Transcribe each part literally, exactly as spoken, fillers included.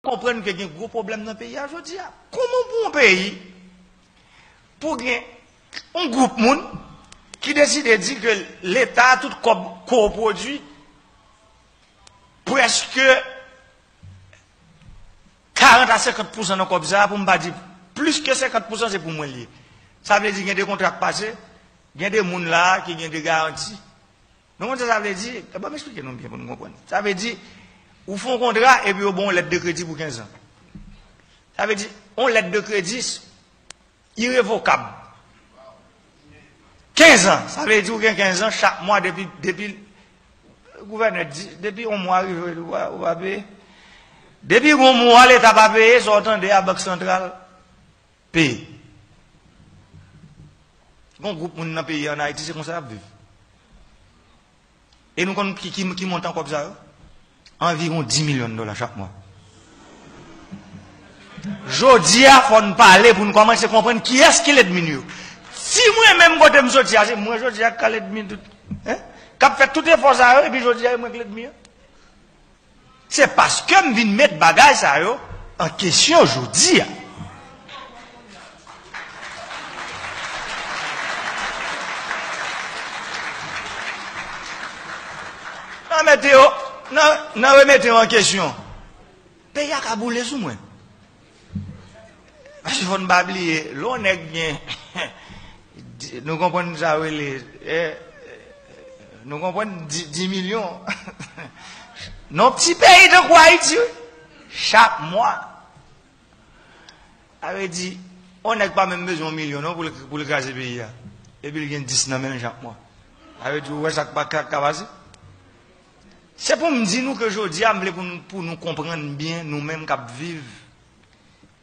konprann ke gen gwo pwoblèm nan peyi a jodi a. Kòman pou yon peyi, pou gen yon gwoup moun ki deside di ke Leta, tout kòb ke w pwodui, prèske karant a senkant pousan nan kòb sa a, pou m pa di plis ke senkant pousan, se pou mwen l ye. Sa vle di gen de kontra k pase, gen de moun la a ki gen de garanti. Nou konn sa sa vle di? Ban m eksplike nou byen pou nou konprann. Sa vle di, ou fè yon kontra epi yo ba w yon lèt de kredi pou kenz an. Sa vle di, yon lèt de kredi irevokab. Kenz an, sa vle di ou gen kenz an, chak mwa depi, depi gouvènè di, depi yon mwa rive, ou pa, ou pa peye. Depi yon mwa Leta pa peye, sa w tande a Bank Santral peye. Gon gwoup moun nan peyi an Ayiti, se konsa y ap viv. E nou konn ki, ki, ki montan kòb sa yo? Anviwon dis milyon dola chak mwa. Jodi a, fò n pale pou n kòmanse konprann kiyès ki lènmi n yo. Si mwen menm kote m soti a, se mwen jodi a k ka lènmi tout, hein? K ap fè tout efò sa yo, epi jodi a, e mwen k lènmi an. Se paske m vin met bagay sa yo an kesyon jodi a. Nan mete yo, nan, nan remete yo an kesyon. Peyi a ka boule sou mwen. Paske fò n pa bliye, lè yon nèg gen, nou konprann sa yo rele, eh, nou konprann dis, dis milyon. Nan yon ti peyi tankou Ayiti, wi, chak mwa. Sa vle di, yon nèg pa menm bezwen yon milyon non pou l, pou l kraze peyi a. Epi l gen dis nan men l chak mwa. Sa vle di, ou wè sa k pa ka, ka pase? Se pou m di nou ke jodi a, m vle pou nou, pou nou konprann byen, nou menm k ap viv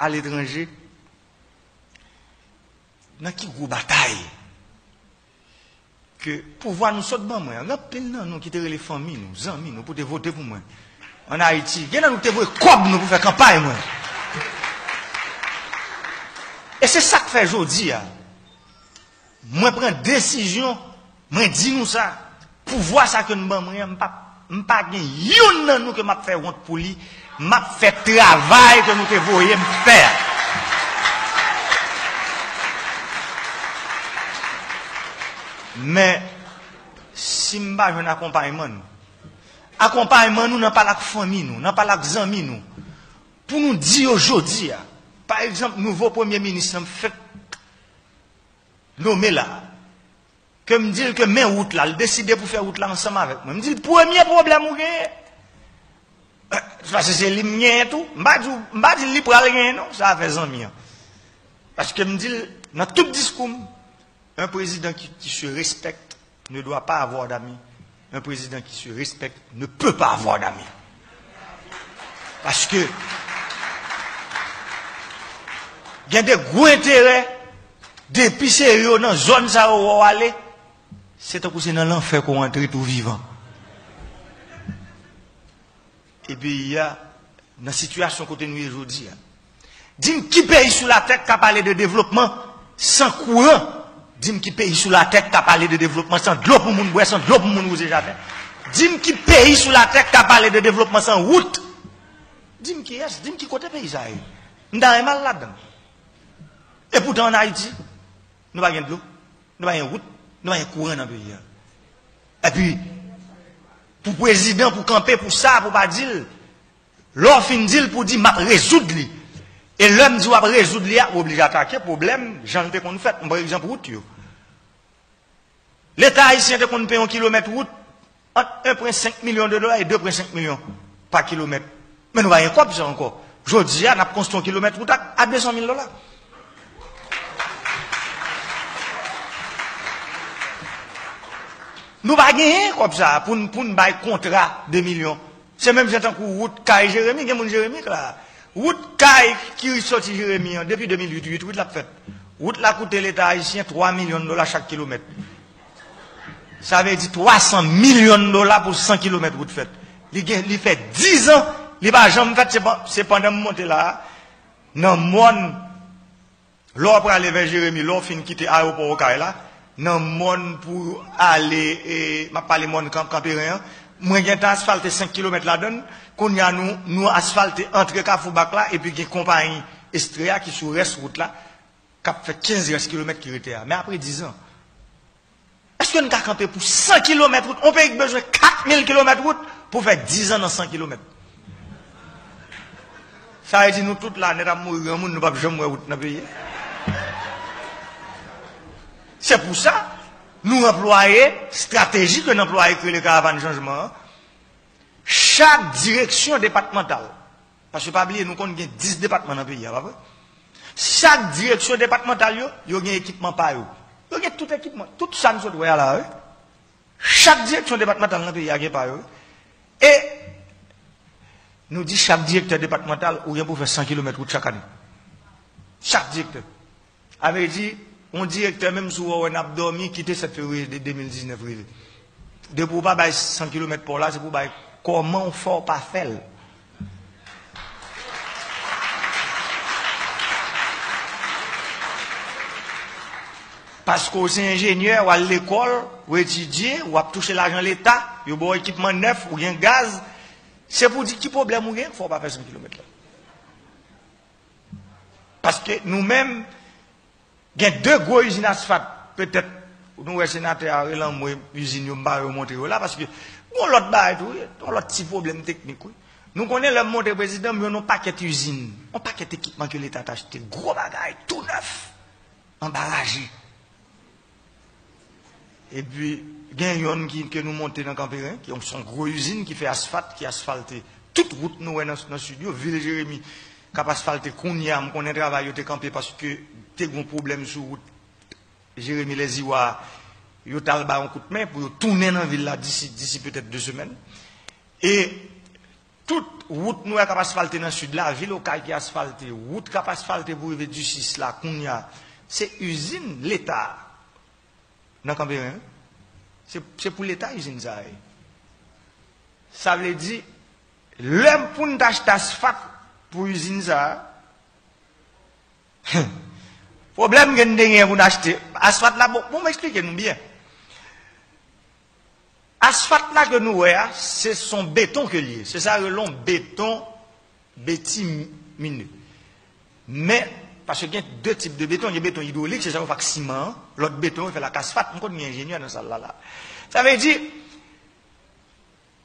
aletranje, nan ki gwo batay ke pouvwa nou sot ban mwen an. Gen anpil nan nou ki te rele fanmi nou, zanmi nou, pou te vote pou mwen. Ann Ayiti, gen nan nou ki te voye kòb nou pou fè kanpay mwen. E se sa k fè jodi a, mwen pran desizyon, mwen di nou sa, pouvwa sa ke n ban mwen an, m pa, m pa gen youn nan nou ke m ap fè wont pou li, m ap fè travay ke nou te voye m fè a. Men, si m pa jwenn akonpayman nou, akonpayman nou nan pale ak fanmi nou, nan pale ak zanmi nou, pou nou di yo jodi a, pa egzanp, nouvo premye minis lan fèk nome la, ke m di l ke men wout la, l deside pou fè wout la ansanm avèk mwen. M di l, premye pwoblèm ou genyen, se paske se li m genyen tou. M pa di w, m pa di l li pral genyen non, sa afè zanmi an. Paske m di l, nan tout diskou m, un président qui, qui se respecte ne doit pas avoir d'amis. Un président qui se respecte ne peut pas avoir d'amis. Paske gen de gwo enterè, depi se yo nan zòn sa yo wè w ale, se tankou se nan lanfè ke w antre tou vivan. E peyi a, nan sitiyasyon kote nou ye jodi a. Di m ki peyi sou latè k ka pale de devlopman san kouran? Di m ki peyi sou latè k ka pale de devlopman san dlo pou moun bwè, san dlo pou moun wouze jaden? Di m ki peyi sou latè k ka pale de devlopman san wout? Di m kiyès, di m ki kote peyi sa a ye. M ta renmen al ladan l. E poutan ann Ayiti, nou pa gen dlo, nou pa gen wout, nou pa gen kouran nan peyi a. Epi, pou prezidan, pou kanpe, pou sa, pou pa di l, lè w fin di l, pou di, "M ap rezoud li." E lè m di w ap rezoud li a, ou oblije atake pwoblèm, jan l te konn fèt. M pran egzanp wout yo. Leta ayisyen te konn peye yon kilomèt wout ant en pwen senk milyon de dola e de pwen senk milyon pa kilomèt. Men nou pa gen kòb sa ankò. Jodi a, n ap konstwi yon kilomèt wout a, a de san mil dola. Nou pa genyen kòb sa a pou n, pou n bay kontra de milyon. Se menm jan tankou wout kay Jeremi, gen moun Jeremi k la. Wout kay ki soti Jeremi an, depi de mil uit, uit, uit l ap fèt. Wout la koute Leta ayisyen twa milyon dola chak kilomèt. Sa vle di twa san milyon dola pou san kilomèt wout fèt. Li gen, li fè diz an, li pa janm fèt, se pan-, se pandan m monte la a, nan mòn, lè w prale vè Jeremi, lè w fin kite ayewopò Okay la, nan mòn pou ale, e, m ap pale mòn Kan-, Kanperen an, mwen gentan asfalte senk kilomèt ladan l, Kounye a, nou, nou asfalte antre Kafou Bak la, epi gen konpayi Estrella ki sou rès wout la, k ap fè kenz rès kilomèt ki rete a. Men apre diz an, èske n ka kanpe pou san kilomèt wout? On peyi ki bezwen kat mil kilomèt wout pou fè diz an nan san kilomèt. Sa vle di nou tout la nèt ap mouri granmoun, nou p ap janm wè wout nan peyi a. Se pou sa, nou anplwaye estrateji ke n anplwaye k rele karavàn chanjman an. Chak direksyon depatmantal, paske pa bliye, nou konn gen dis depatman nan peyi a, pa vre? Chak direksyon depatmantal yo, yo gen ekipman pa yo. Yo gen tout ekipman, tout sa n sot wè a la, wi. Chak direksyon depatmantal nan peyi a gen pa yo, wi. E nou di chak direktè depatmantal, ou gen pou fè san kilomèt wout chak ane. Chak direktè. Sa vle di, yon direktè, menm si w wè w n ap dòmi, kite sèt fevriye de de mil diznèf rive. Depi w pa bay san kilomèt pa w la, se pou w bay kòman w fè w pa fè l. Paske w se enjenyè, w al lekòl, w etidye, w ap touche lajan leta, yo ba w ekipman nèf, ou gen gaz. Se pou di ki pwoblèm ou gen k fè w pa fè san kilomèt la. Paske nou menm, gen de gwo izin asfat, petèt, nou wè senatè a rele anmwe izin yo, m pa wè yo montre yo la, paske gon lòt bagay tou, wi, yon lòt ti pwoblèm teknik, wi. Nou konnen lè m montre prezidan m, yo nan yon pakèt izin, yon pakèt ekipman ke leta t achte, gwo bagay, tou nèf, anba raje. Epi, gen yonn ki, ke nou monte nan Kanperen, ki se yon gwo izin ki fè asfat, ki asfalte tout wout nou wè nan, nan sid yo. Vil Jeremi k ap asfalte kounye a, m konnen travay yo te kanpe paske te gen pwoblèm sou wout Jeremi Lèziwa. Yo t al ba yon kout men pou yo tounen nan vil la disi, disi petèt de semèn. E tout wout nou wè k ap asfalte nan sid la, vil Okay ki asfalte, wout k ap asfalte pou rive Disis la, kounye a, se izin leta nan Kanperen, wi. Se, se pou leta izin sa a ye. Sa vle di, lè pou n t achte asfat pou izin sa a, pwoblèm ke n te gen pou n achte asfat la, bon, bon, m eksplike nou byen. Asfat la ke nou wè a, se son beton ke l ye. Se sa yo rele yon beton bitimineux. Men, paske gen de tip de beton, gen beton idwolik, se sa yo fè ak siman an, lòt beton yo fè l ak asfat. M konn gen enjenyè nan sal la, la. Sa vle di,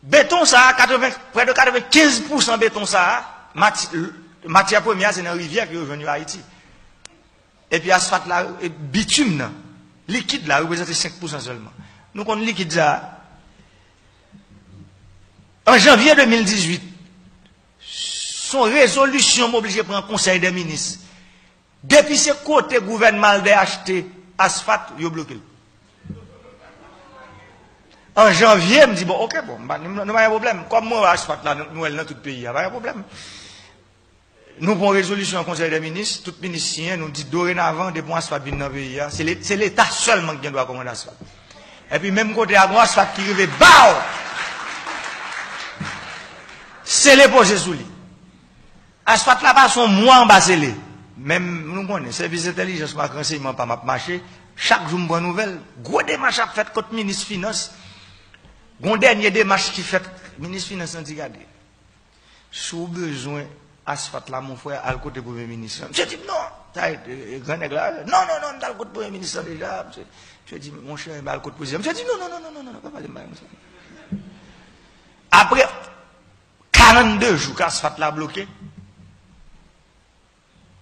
beton sa a, katreven, prè de katrevenkenz pousan beton sa a, mati-, matyè premyè a, se nan rivyè ke yo jwenn yo Ayiti. Epi asfat la, e, bitim nan, likid la, reprezante senk pousan sèlman. Nou konn likid sa a. An janvye de mil dizuit, se yon rezolisyon m oblije pran Konsèy dè Minis. Depi se kote gouvènman Albert achte asfat, yo bloke l. An janvye, m di, bon, oke, bon, m pa, nou, nou pa gen pwoblèm. Kòm mwen wè asfat la, nou, nou wè l nan tout peyi a, pa gen pwoblèm. Nou pran yon rezolisyon an Konsèy dè Minis, tout minis siyen, nou di dorenavan, depi yon asfat vin nan peyi a, se le-, se Leta sèlman ki gen dwa kòmande asfat. Epi menm kote a, gon asfat ki rive, baw! Sele poze sou li. Asfat la pase yon mwa anba sele. Men nou konnen, sèvis entèlijans m ak ransèyman pa m ap mache, chak jou m pran nouvèl, gwo demach ap fèt kot minis finans. Gon dènye demach ki fèt, minis finans lan di gade. Si w bezwen asfat la, mon frè, al kote premye minis lan. Misye di m non. Sa e, e, e, gran nèg la. Non, non, non, m t al kot premye minis lan deja. Misye, misye di, monchè, m al kot prezidan. Misye di non, non, non, non, non, non, pa pale m bagay konsa. Apre karannde jou ke asfat la bloke,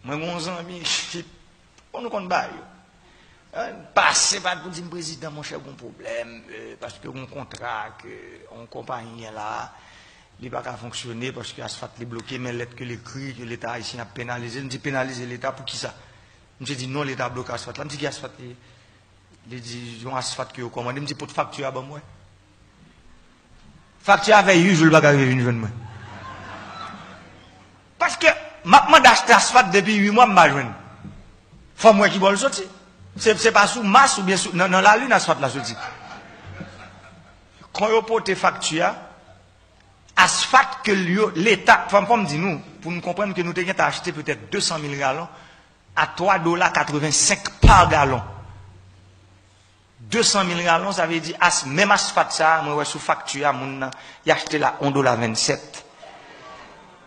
mwen gen yon zanmi, bon, nou konn bagay yo. Pase pa l pou di m, prezidan, monchè, gon pwoblèm, euh, paske gon kontra ke yon konpayi gen la, li pa ka fonksyone paske asfat li bloke, men lèt ke l ekri ke Leta ayisyen ap penalize l. M di, penalize Leta pou kisa? Misye di, non, Leta bloke asfat la. M di, ki asfat li ye? Li di, yon asfat ke yo kòmande. M di, pot fakti a ban m wè. Fakti a fè uit jou, li pa ka rive vin jwenn mwen. Paske m ap mande achte asfat depi uit mwa, m pa jwenn. Fò m wè ki bò l soti. Se, se pa sou Mas oubyen sou, nan, nan lalin asfat la soti. Kan yo pote fakti a, asfat ke yo, Leta, fò m, fò m di nou, pou nou konprann ke nou te gentan achte petèt de san mil galon a twa dola katrevensenk pa galon. De san mil galon, sa vle di as-, menm asfat sa a, mwen wè sou fakti a, moun nan, y achte l a yon dola vennsèt.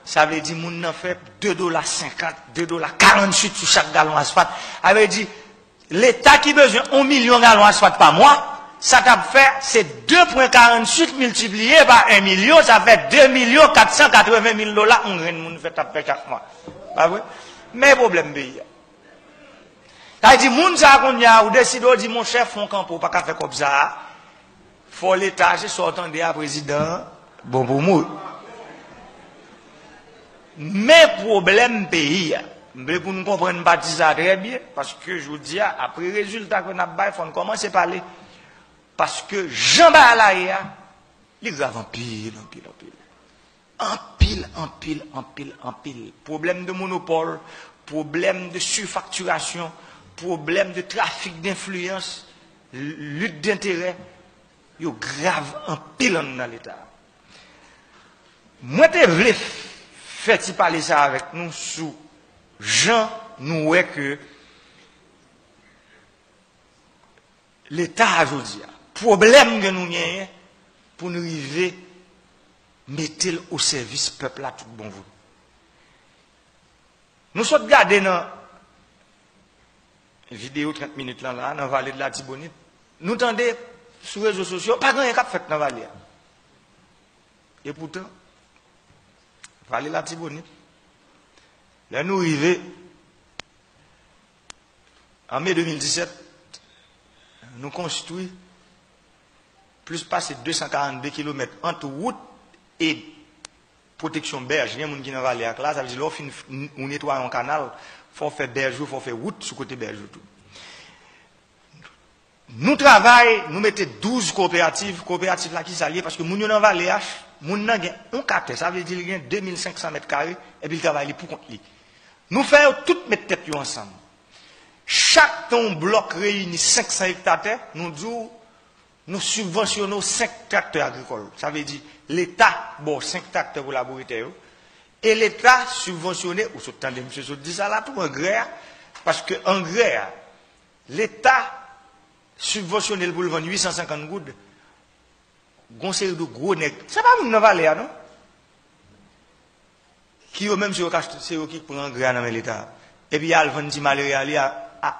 Sa vle di moun nan fè de dola senkant, de dola karanntuit sou chak galon asfalt. Sa vle di, Leta ki bezwen yon milyon galon asfalt pa mwa, sa t ap fè, se de pwen karanntuit miltipliye pa en milyon, sa fè de milyon kat san katreven mil dola yon grenn moun fè t ap fè chak mwa. Pa vre? Men pwoblèm peyi a. Sa vle di, moun sa a kounye a, ou deside, ou di, monchè, fè yon kanpe, ou pa ka fè kòb sa a. Fò Leta, se sa w tande a, prezidan an, bon pou mouri. Men pwoblèm peyi a. M vle pou n konprann pati sa a trè byen, paske jodi a, apre rezilta ke n ap bay, fò n kòmanse pale. Paske jan bagay la ye a, li grav anpil, anpil, anpil. Anpil, anpil, anpil, anpil. Pwoblèm de monopòl, pwoblèm de sifaktirasyon, pwoblèm de trafik denfliyans, lit denterè, yo grav anpil anndan Leta. Mwen te vle fè ti pale sa avèk nou sou jan nou wè ke Leta a jodi a, pwoblèm ke nou genyen pou n rive mete l o sèvis pèp la tout bon vre. Nou sot gade nan videyo trant minit lan la, nan Vale de Latibonit, nou tande sou rezo sosyo, pa gen anyen k ap fèt nan vale a. Epoutan, Vale Latibonit, lè nou rive an me de mil disèt, nou konstwi plis pase de san karannde kilomèt ant wout e pwoteksyon bèj. Gen moun ki nan vale a k la, sa vle di lè w fin f-, ou netwaye yon kanal, fò w fè bèj ou, fò w fè wout sou kote bèj ou tou. Nou travay, nou mete douz kooperativ. Kooperativ la, ki sa l ye? Paske moun yo nan vale a, moun nan gen yon katè, sa vle di l gen de mil senk san mèt kare, epi l travay li pou kont li. Nou fè yo tout met tèt yo ansanm. Chak tan yon blòk reyini senk san ekta tè, nou di w, nou sibvansyone w senk traktè agrikòl. Sa vle di, Leta ba w senk traktè pou laboure tè yo. E Leta sibvansyone, ou sot tande misye sot di sa la tou, angrè a, paske angrè a, Leta sibvansyone l pou l vann uit san senkant goud. Gon seri de gwo nèg. Se pa moun nan vale a, non. Ki yo menm, se yo k achte, se yo ki pran angrè a nan men Leta. Epi y al vann ti malere a li a, a,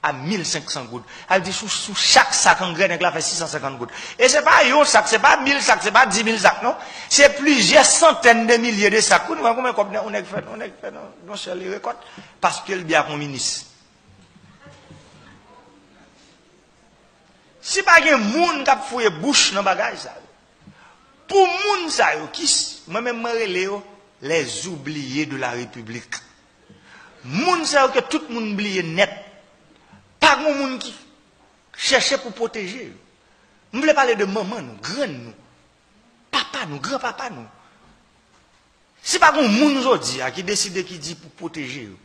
a mil senk san goud. Sa vle di sou, sou chak sak angrè, nèg la fè sis san senkant goud. E se pa yon sak, se pa mil sak, se pa di mil sak, non. Se plizyè santèn de milye de sak. Ou konn konbyen kòb yon nèg fè, yon nèg fè nan, nan yon sèl rekòt? Paske l byen ak yon minis. Si pa gen moun k ap fouye bouch nan bagay sa yo, pou moun sa yo, ki s-, mwen menm mwen rele yo les oubliés de la République. Moun sa yo ke tout moun bliye nèt. Pa gen moun ki chèche pou pwoteje yo. M vle pale de manman nou, grann nou, papa nou, granpapa nou. Si pa gen moun jodi a ki deside, ki di pou pwoteje yo,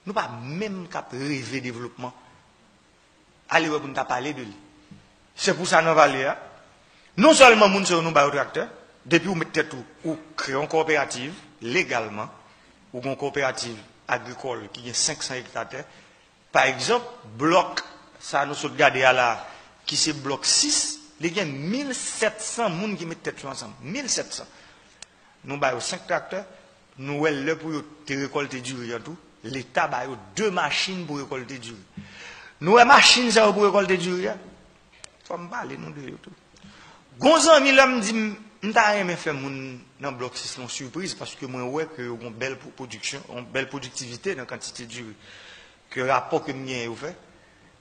nou pa menm k ap reve devlopman. Ale wè pou n ta pale de li. Se pou sa nan vale a, non sèlman moun sa yo nou ba yo traktè, depi ou met tèt ou, ou kreye yon kowoperativ legalman, ou gen yon kowoperativ agrikòl ki gen senk san ekta tè, pa egzanp, blòk sa nou sot gade a la, ki se blòk sis, li gen mil sèt san moun ki met tèt yo ansanm. Mil sèt san. Nou ba yo senk traktè, nou wè lè pou yo te rekòlte diri an tou, Leta ba yo de machin pou rekòlte diri. Nou wè machin sa yo pou rekòlte diri a? Fò m pale nou de yo tou. Gon zanmi lè m di m, m ta renmen fè moun nan blòk sis lan yon sipriz, paske mwen wè ke yo gon bèl pwo-, pwodiksyon, yon bèl pwodiktivite nan kantite diri ke rapò ke m genyen yo fè.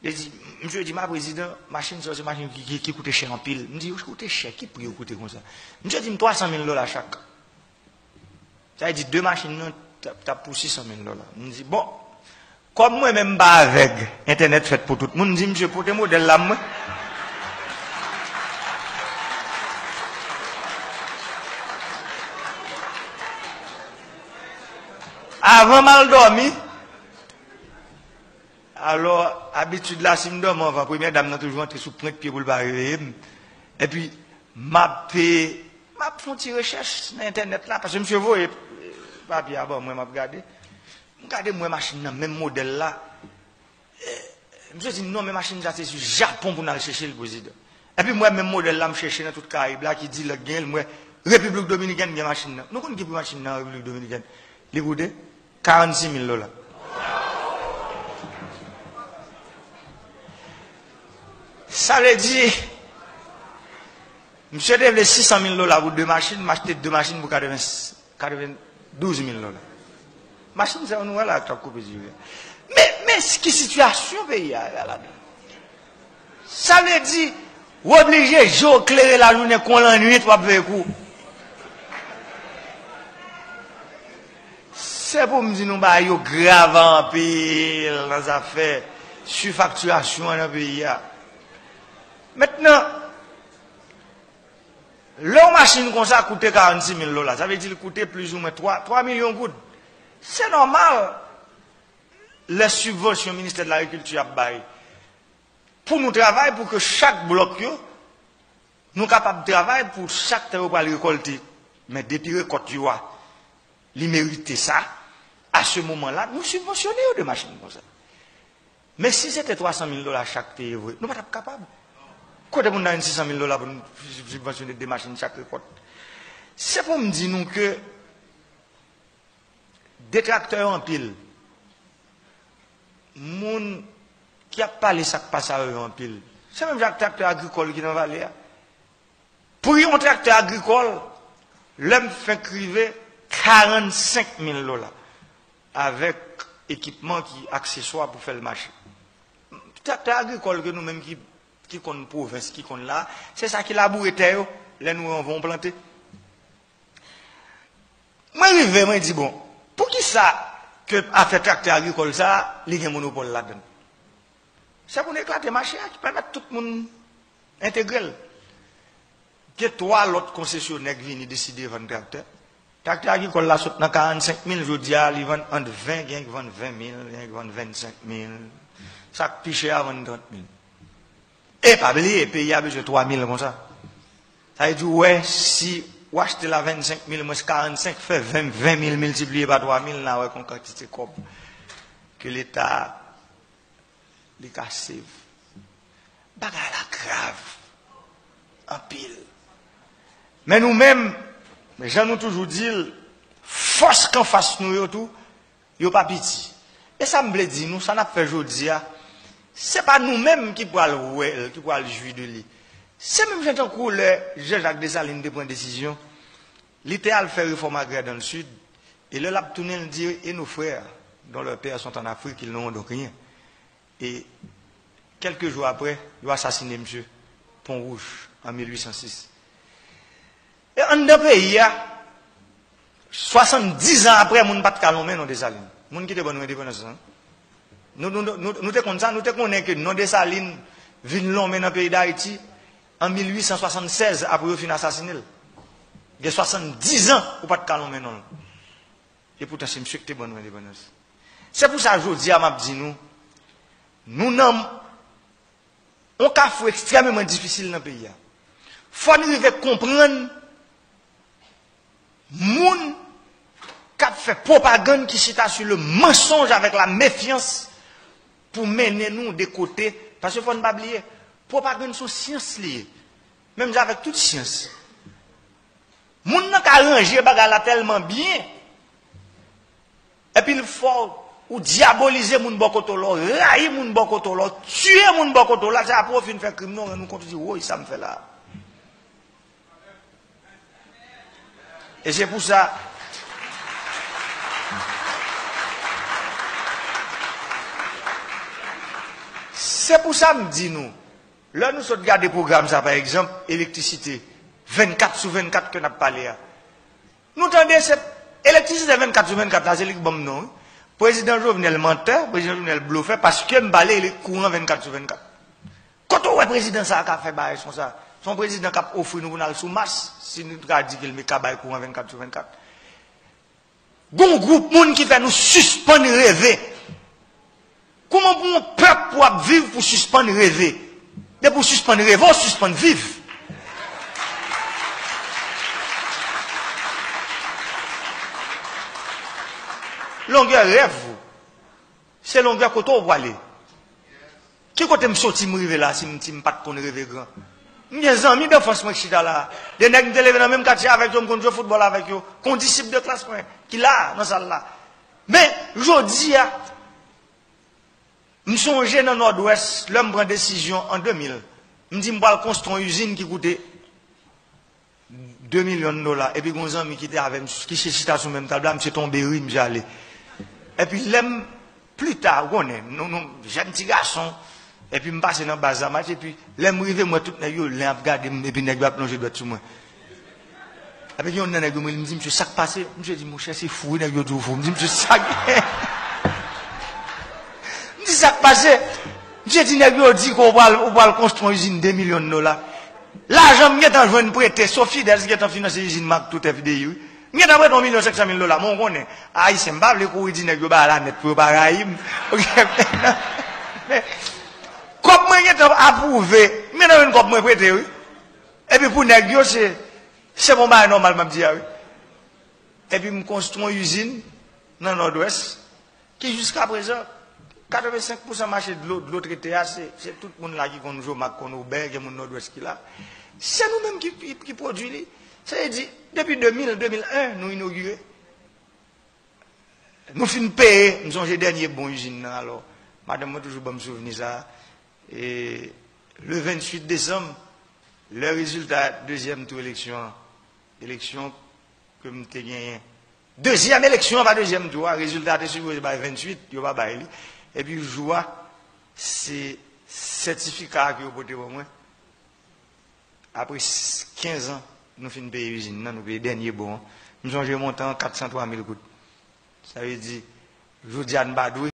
Li di, misye di, ma prezidan, machin sa yo se machin ki, ki, ki koute chè anpil. M di, yo koute chè, ki pri yo koute konsa? Misye di m twa san mil dola chak. Sa vle di de machin nan t ap, t ap pou sis san mil dola. M di, bon, kòm mwen menm m pa avèg, entènèt fèt pou tout moun, m di, misye, pote modèl la mwen. Avan m al dòmi, alò, abitid la, si m dòmi anvan, premyè dam nan toujou antre sou pwent pye pou l pa reveye m. Epi, m ap, m ap fè yon ti rechèch nan entènèt la, paske misye voye papye a ban mwen, m ap gade. M gade, m wè machin nan, menm modèl la. Eh, misye di, non, men machin sa, se sou Japon pou n al chèche l, prezidan. Epi m wè menm modèl la, m chèche nan tout Karayib la, ki di lè k genyen l, m wè Repiblik Dominikèn gen machin nan. Nou konn ki pri machin nan Repiblik Dominikèn? Li koute karannsis mil dola. Sa vle di, misye te vle sis san mil dola pou de machin, m achte de machin pou katreven, katrevendouz mil dola. Machin sa yo nou wè la k ap koupe diri a. Men, men ki sitiyasyon peyi a ye ladan? Sa vle di, w oblije je w klere lajounen kon lannwit w ap veye kou. Se pou m di nou bagay yo grav anpil nan zafè sifaktirasyon an nan peyi a. Mentnan, lè yon machin konsa koute karannsis mil dola, sa vle di li koute plizoumwen twa, twa milyon goud. Se nòmal, lè sibvansyon Ministè de Lagrikilti ap bay pou nou travay pou ke chak blòk yo, nou kapab travay pou chak tan yo pral rekòlte. Men depi rekòt yo a, li merite sa, a se moman la, nou sibvansyone yo de machin konsa. Men si se te twa san mil dola chak te ye vre, nou pa t ap kapab. Kote pou n ta jwenn sis san mil dola pou n sibvansyone de machin chak rekòt? Se pou m di nou ke detraktè yo anpil. Moun ki ap pale sa k pa sa yo, yo anpil. Se menm jan ak traktè agrikòl ki nan vale a. Pri yon traktè agrikòl, lè m fenk rive, karannsenk mil dola, avèk ekipman ki akseswa pou fè l mache. Traktè agrikòl ke nou menm ki, ki konn pwovens, ki konn la, se sa ki laboure tè yo, lè nou anvan w plante. Mwen rive, mwen di, bon, poukisa ke afè traktè agrikòl sa a, li gen monopòl ladan l? Se pou n eklate mache a ki pèmèt tout moun entegre l. Gen twa lòt konsesyonè k vini deside vann traktè. Traktè agrikòl la sot nan karannsenk mil, jodi a, li vann ant ven, gen k vann ven mil, gen k vann vennsenk mil. Sa k pi chè a vann trant mil. E pa bliye, peyi a bezwen twa mil konsa. Sa vle di, w wè, si w achte l a vennsenk mil mwens karannsenk, fè ven, ven mil miltipliye pa twa mil, n a wè kon kantite kòb ke Leta, li ka save. Bagay la grav anpil. Men nou menm, jan nou toujou di l, fòs k anfas nou yo tou, yo pa piti. E sa m vle di nou, sa n ap fè jodi a, se pa nou menm ki pral wè l, ki pral jwi de li. Se menm jan tankou lè Jean-Jacques Dessalines te pran desizyon, li te al fè refòm agrè dans le Sud, e lè l ap tounen, l di, et nos frères, dont leurs pères sont en Afrique, ils n'auront donc rien. E kèlke jou apre, yo asasine misye, Pon Wouj, an mil uit san sis. E anndan peyi a, swasanndiz an apre, moun pa t ka lonmen non Desalin. Moun ki te ban nou endepandans lan. Nou, nou, nou, nou te konn sa, nou te konnen ke non Desalin vin lonmen nan peyi Dayiti an mil uit san swasannsèz, apre yo fin asasine l. Gen swasanndiz an, ou pa t ka lonmen non l. E poutan, se misye ki te ban nou endepandans. Se pou sa, jodi a, m ap di nou, nou nan yon kafou ekstrèmeman difisil nan peyi a. Fò n rive konprann moun k ap fè pwopagann ki chita sou le mansonj avèk la mefyans pou mennen nou de kote. Paske fò n pa bliye, pwopagann se yon syans li ye. Menm jan avèk tout syans. Moun nan ka ranje bagay la tèlman byen, epi l fè w, ou dyabolize moun bò kote w la, w rayi moun bò kote w la, w tiye moun bò kote w la, se apre w fin fè krim nan, w rann ou kont, ou di, woy, sa m fè la a. E se pou sa, se pou sa m di nou, lè nou sot gade pwogram sa, pa egzanp, elektrisite, vennkat sou vennkat ke n ap pale a. Nou tande se elektrisite vennkat sou vennkat la, se li k ban m non, wi. Prezidan Jovenel mantè, prezidan Jovenel blofè, paske m pale li kouran vennkat sou vennkat. Kote w wè prezidan sa a ka fè bagay konsa? Se yon prezidan k ap ofri nou pou n al sou Mas, si nou ta di ke l ka bay kouran vennkat sou vennkat. Gon gwoup moun ki fè nou sispann reve. Kouman pou yon pèp pou ap viv pou sispann reve? Depi w sispann reve, w sispann viv. Longè rèv ou, se longè kote w prale. Ki kote m soti m rive la si m, si m pa t konn reve gran? M gen zanmi danfans mwen k chita la. De nèg m te leve nan menm katye avèk yo, m konn jwe foutbòl avèk yo. Kondisip de klas mwen ki la, nan sal la. Men, jodi a, m sonje nan Nòdwès, lè m pran desizyon an de mil, m di m pral konstwi yon izin ki koute de milyon dola. Epi gen yon zanmi ki te avè m, ki se chita sou menm tab la, misye tonbe ri, misye ale. Epi lè m, pli ta, ou konnen, nou, nou, jèn ti gason, epi m pase nan baz la match, epi lè m rive, m wè tout nèg yo len ap gade m, epi nèg yo ap lonje dwèt sou mwen. Epi gen yon nan nèg yo, mwen, m di, "Misye, sa k pase?" Misye di, "Monchè, se fou, wi, nèg yo di w fou." M di, "Misye, sa k gen?" M di, "Sa k pase?" Misye di, "Nèg yo di ke w pral, ou pral konstwi yon izin de milyon dola." Lajan m gentan jwenn prete, Sofidèl gentan finanse izin m ak tout F D I, wi. M gentan prete yon milyon senk san mil dola, men w konnen, Ayisyen, m pa vle kouri di nèg yo ba la nèt pou yo pa rayi m. Oke? Men, kòb mwen gentan apwouve, m gentan jwenn kòb mwen prete, wi. Epi pou nèg yo, se, se bon bagay nòmal m ap di a, wi. Epi m konstwi yon izin nan Nòdwès, ki jiska prezan, katrevensenk pousan mache dlo, dlo trete a, se, se tout moun la ki konn Jomak, konn Obè, gen moun Nòdwès ki la. Se nou menm ki, ki, ki pwodui li. Sa vle di, depi de mil, de mil en, nou inogire. Nou fin peye, m sonje dènye bon izin nan, alò, madanm mwen toujou ban m souvni sa a. E le venntuit desanm, lè rezilta dezyèm tou eleksyon an, eleksyon ke m te genyen, dezyèm eleksyon an, pa dezyèm tou a, rezilta a te sipoze bay venntuit, yo pa bay li. Epi jou a, se sètifika a ke yo pote ban mwen. Apre s-, kenz an, nou fin peye izin nan, nou peye dènye bon an. M sonje montan an, kat san twa mil goud. Sa vle di, jodi a, n pa dwe